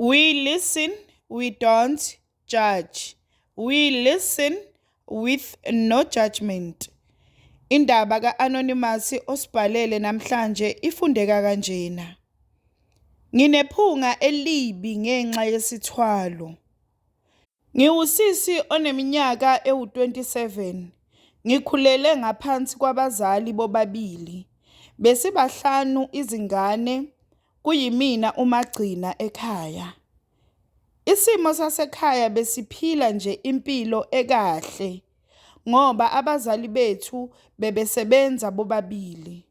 We listen, we don't judge. We listen with no judgment. Indaba ka-Anonymous osibhalele namhlanje ifundeka kanjena. Nginephunga elibi ngenxa yesithwalo. Ngiwusisi oneminyaka ewu-27. Ngikhulele ngaphansi kwabazali bobabili. Besibahlanu izingane, kuyimina umagcina ekhaya. Isimo sasekhaya besiphila nje impilo ekahle ngoba abazali bethu bebesebenza bobabili.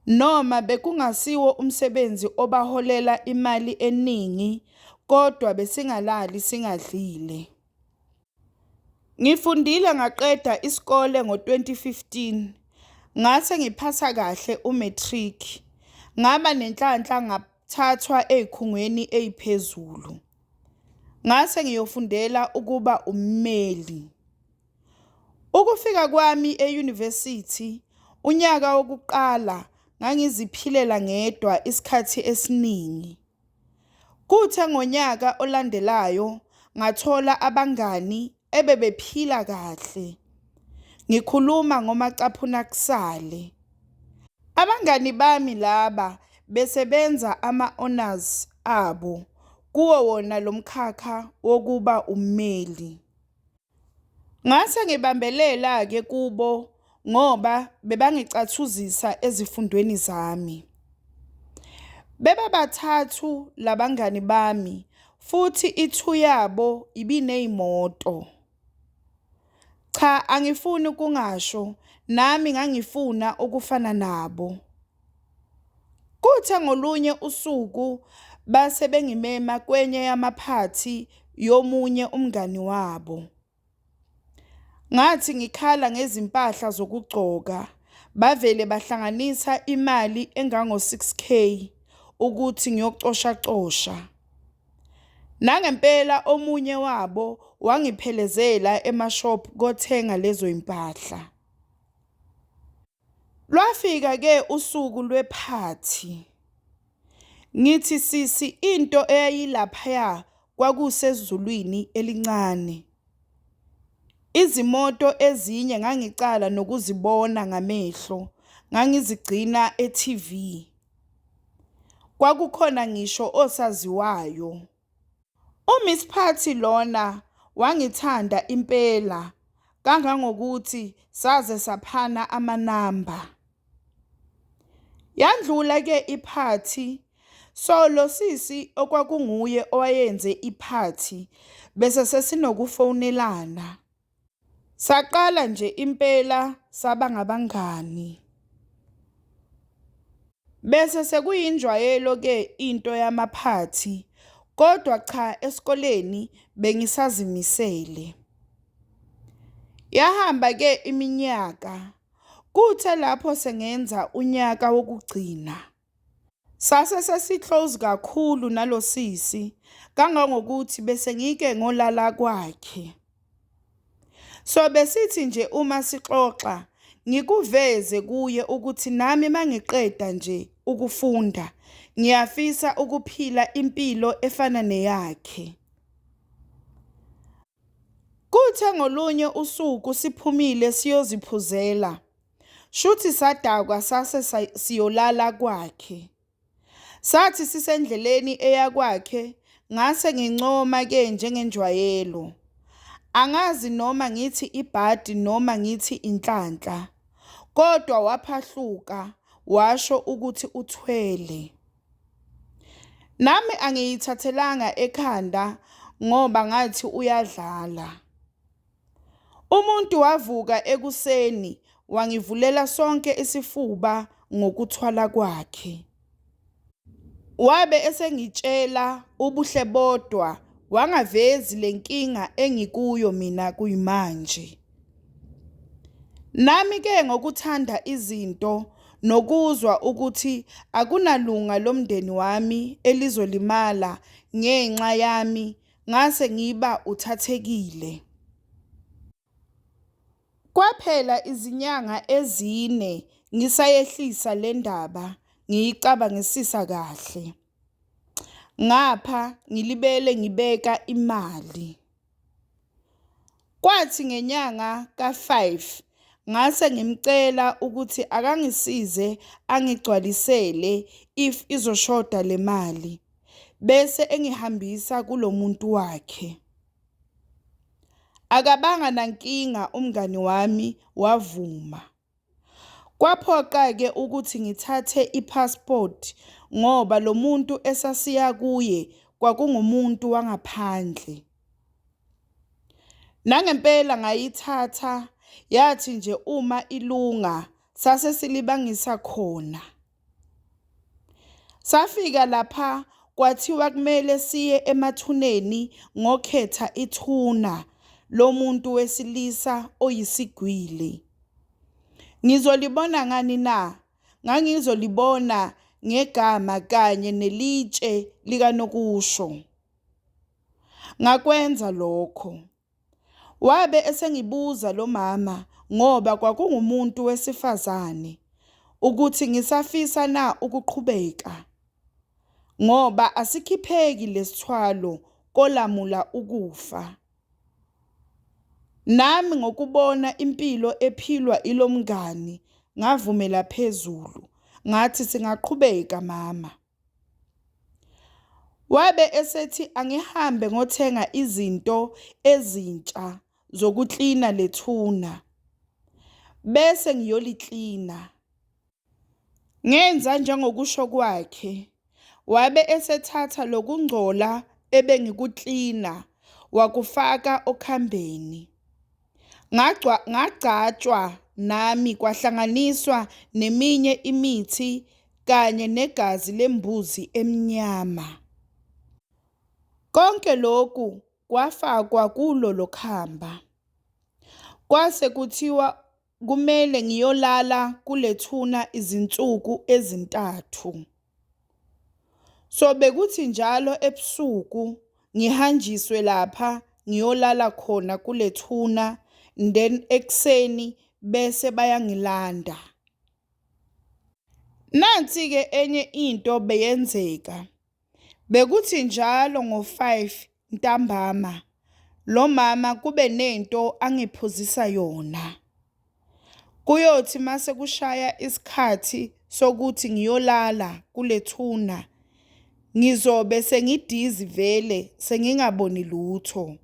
Noma bekungasiwo umsebenzi obaholela imali eningi kodwa besingalali singadlile. Ngifundile ngaqeda isikole ngo-2015, ngase ngiphasa kahle u-matric. Ngaba nenhlanhla ngathathwa ey'khungweni ey'phezulu. Ngase ngiyofundela ukuba ummeli. Ukufika kwami e-university, unyaka wokuqala ngangiziphilela ngedwa isikhathi esiningi. Kuthe ngonyaka olandelayo ngathola abangani ebebephila kahle. Ngikhuluma ngomacaphuna kusale. Abangani bami laba besebenza ama-honours abo kuwo wona lo mkhakha wokuba ummeli. Ngase ngibambelela-ke kubo ngoba bebangicathuzisa ezifundweni zami. Bebabathathu labangani bami futhi i-two yabo ibiney'moto. Cha, angifuni ukungasho, nami ngangifuna ukufana nabo. Kuthe ngolunye usuku base bengimema kwenye yamaphathi yomunye umngani wabo. Ngathi ngikhala ngezimpahla zokugcoka, bavele bahlanganisa imali engango-6K ukuthi ngiyocoshacosha. Nangempela omunye wabo wangiphelezela emashop kothenga lezo yimpahla. Lwafika-ke usuku lwephathi. Ngithi sisi into eyayilaphaya kwakusezulwini elincane. Izimoto ezinye ngangicala nokuzibona ngamehlo, ngangizigcina e-TV. Kwakukhona ngisho osaziwayo. UMiss Phathi lona wangithanda impela kangangokuthi saze saphana amanamba. Yandlula-ke iphathi, so lo sisi okwakunguye owayenze iphathi bese sesinokufonelana. Saqala nje impela saba ngabangani. Bese sekuyinjwayelo-ke into yamaphathi, kodwa cha esikoleni bengisazimisele. Yahamba-ke iminyaka, kuthe lapho sengenza unyaka wokugcina, sase sesi-close kakhulu nalo sisi kangangokuthi bese ngike ngolala kwakhe. So besithi nje uma sixoxa ngikuveze kuye ukuthi nami mangiqeda nje ukufunda ngiyafisa ukuphila impilo efana neyakhe. Kuthe ngolunye usuku siphumile siyoziphuzela, shuthi sadakwa sase siyolala kwakhe. Sathi sisendleleni eya kwakhe ngase ngincoma-ke njengenjwayelo. Angazi noma ngithi ibhadi noma ngithi inhlanhla, kodwa waphahluka washo ukuthi uthwele. Nami angiyithathelanga ekhanda ngoba ngathi uyadlala. Umuntu wavuka ekuseni wangivulela sonke isifuba ngokuthwala kwakhe. Wabe esengitshela ubuhle bodwa wangavezi lenkinga engikuyo mina kuyimanje. Nami-ke ngokuthanda izinto nokuzwa ukuthi akunalunga lomndeni wami elizolimala ngenxa yami ngase ngiba uthathekile. Kwaphela izinyanga ezine ngisayehlisa le ndaba ngiyicabangisisa kahle. Ngapha ngilibele ngibeka imali. Kwathi ngenyanga ka-5 ngase ngimcela ukuthi akangisize angigcwalisele if izoshoda le mali, bese engihambisa kulo muntu wakhe. Akabanga nankinga umngani wami wavuma. Kwaphoqa-ke ukuthi ngithathe i-passport ngoba lo muntu esasiya kuye kwakungumuntu wangaphandle. Nangempela ngayithatha yathi nje uma ilunga sase silibangisa khona. Safika lapha kwathiwa kumele siye emathuneni ngokhetha ithuna lomuntu wesilisa oyisigwili. Ngizolibona ngani na? Ngangizolibona ngegama kanye nelitshe likanokusho. Ngakwenza lokho. Wabe esengibuza lo mama ngoba kwakungumuntu wesifazane ukuthi ngisafisa na ukuqhubeka ngoba asikhipheki lesithwalo kolamula ukufa. Nami ngokubona impilo ephilwa ilomngani ngavumela phezulu ngathi singaqhubeka mama. Wabe esethi angihambe ngothenga izinto ezintsha zokuklina lethuna bese ngiyoliklina. Ngenza njengokusho kwakhe, wabe esethatha lokungcola ebengikuklina wakufaka okhambeni. Ngagcatshwa nami kwahlanganiswa neminye imithi kanye negazi lembuzi emnyama. Konke lokhu kwafakwa kulo lokhamba. Kwase kuthiwa kumele ngiyolala kulethuna izinsuku ezintathu. So bekuthi njalo ebusuku ngihanjiswe lapha ngiyolala khona kulethuna, then ekuseni bese bayangilanda. Nansi-ke enye into beyenzeka, bekuthi njalo ngo-5 ntambama lo mama kube nento angiphuzisa yona. Kuyothi mase kushaya isikhathi sokuthi ngiyolala kulethuna, ngizobe sengidizi vele sengingaboni lutho.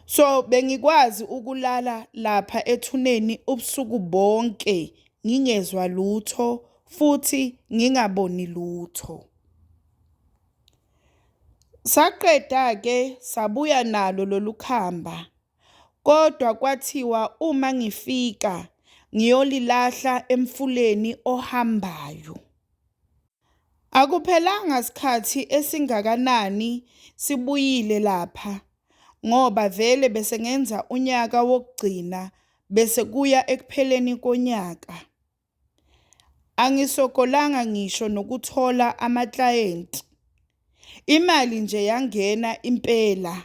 So bengikwazi ukulala lapha ethuneni ubusuku bonke ngingezwa lutho futhi ngingaboni lutho. Saqeda-ke sabuya nalo lolu khamba, kodwa kwathiwa uma ngifika ngiyolilahla emfuleni ohambayo. Akuphelanga sikhathi esingakanani sibuyile lapha ngoba vele bese ngenza unyaka wokugcina bese kuya ekupheleni konyaka. Angisokolanga ngisho nokuthola amaklayenti. Imali nje yangena impela.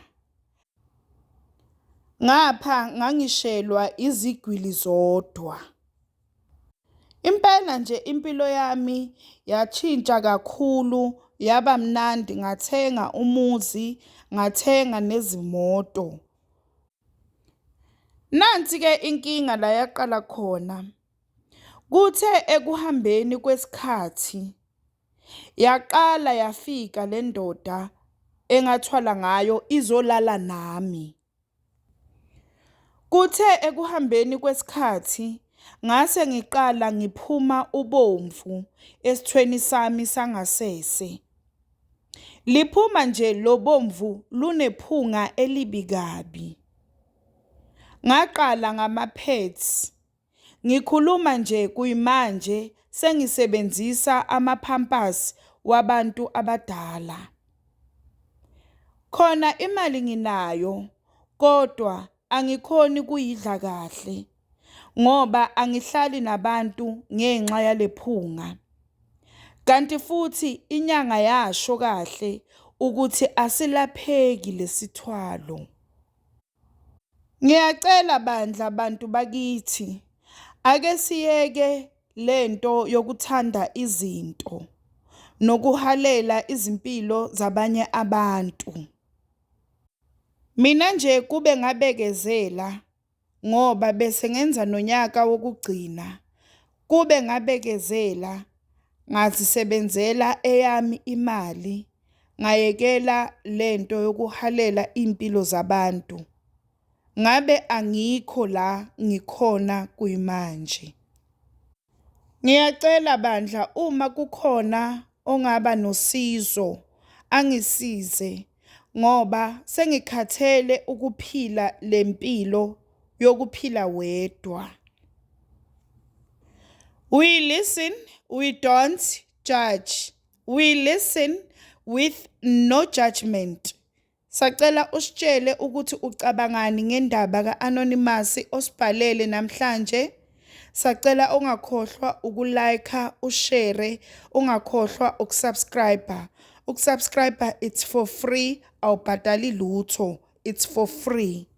Ngapha ngangishelwa izigwili zodwa. Impela nje impilo yami yashintsha kakhulu yaba mnandi ngathenga umuzi, ngathenga nezimoto. Nansi-ke inkinga la yaqala khona. Kuthe ekuhambeni kwesikhathi yaqala yafika le ndoda engathwala ngayo izolala nami. Kuthe ekuhambeni kwesikhathi ngase ngiqala ngiphuma ubomvu esithweni sami sangasese. Liphuma nje lo bomvu lunephunga elibi kabi. Ngaqala ngama-pads. Ngikhuluma nje kuyimanje sengisebenzisa ama-pampers wabantu abadala. Khona imali nginayo kodwa angikhoni kuyidla kahle ngoba angihlali nabantu ngenxa yalephunga. Kanti futhi inyanga yasho kahle ukuthi asilapheki lesithwalo. Ngiyacela bandla bantu bakithi, ake siyeke lento yokuthanda izinto. Nokuhalela izimpilo zabanye abantu. Mina nje kube ngabekezela ngoba bese ngenza nonyaka wokugcina, kube ngabekezela ngazisebenzela eyami imali, ngayekela lento yokuhalela iy'mpilo zabantu, ngabe angikho la ngikhona kuyimanje. Ngiyacela bandla uma kukhona ongaba nosizo angisize ngoba sengikhathele ukuphila le mpilo yokuphila wedwa. We listen, we don't judge. We listen with no judgment. Sacela usitshele ukuthi ucabangani ngendaba ka-Anonymous osibhalele namhlanje. Sacela ungakhohlwa uku-like, ushare, ungakhohlwa ukusubscribe. Ukusubscribe it's for free, awubhadali lutho, it's for free.